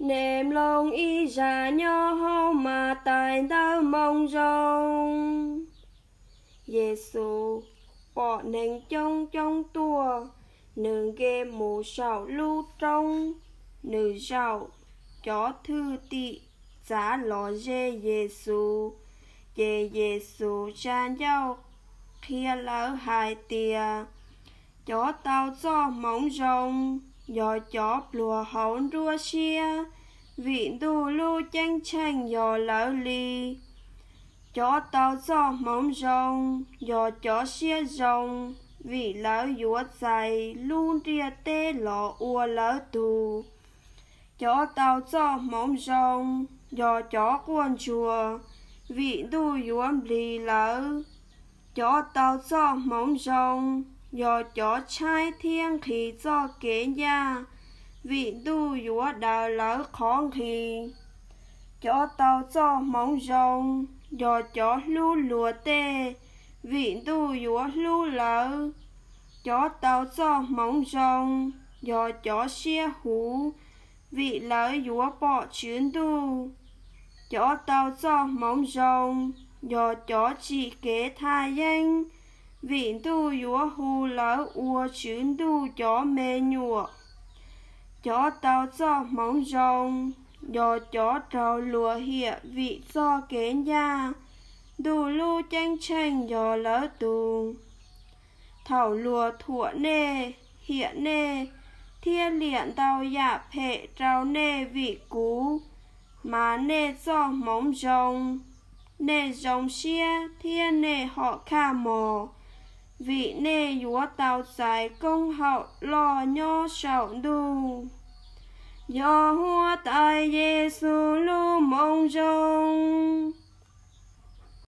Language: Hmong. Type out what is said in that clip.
Nej mloog ib zaj nyob hauv Mathais Ntawv Moo Zoo. Yexus pom neeg coob coob tuaj, nws nce mus saum lub roob, nws zaum. Cov thwj tim txav los ze Yexus, ces Yexus tsa ncauj qhia lawv hais tias, Cov tau txoj hmoov zoo yog cov pluag hauv nruab siab, vim Ntuj lub Ceeb Tsheej yog lawv li. Cov tau txoj hmoov zoo yog cov siab zoo, vim lawv yuav txais lub ntiaj teb los ua lawv tug. Cov tau txoj hmoov zoo yog cov quaj ntsuag, vim Ntuj yuav nplig lawv. Cov tau txoj hmoov zoo yog cov tshaib thiab nqhis txoj kev ncaj, vim Ntuj yuav daws lawv qhov nqhis. Cov tau txoj hmoov zoo yog cov hlub luag tej, vim Ntuj yuav hlub lawv. Cov tau txoj hmoov zoo yog cov siab huv, vim lawv yuav pom Tswv Ntuj. Cov tau txoj hmoov zoo yog cov tsim kev thaj yeeb, vim Ntuj yuav hu lawv ua Tswv Ntuj cov me nyuam. Cov tau txoj hmoov zoo yog cov raug luag hiam vim txoj kev ncaj, Ntuj lub Ceeb Tsheej yog lawv tug. Thaum luag thuam nej, hiam nej, thiab liam ntau yam phem rau nej vim kuv, mas nej txoj hmoov zoo, nej zoo siab thiab nej hom khaj mos, vim nej yuav tau txais koob haum loj nyob saum ntuj. Yog Huab Tais Yexus lub Moo Zoo.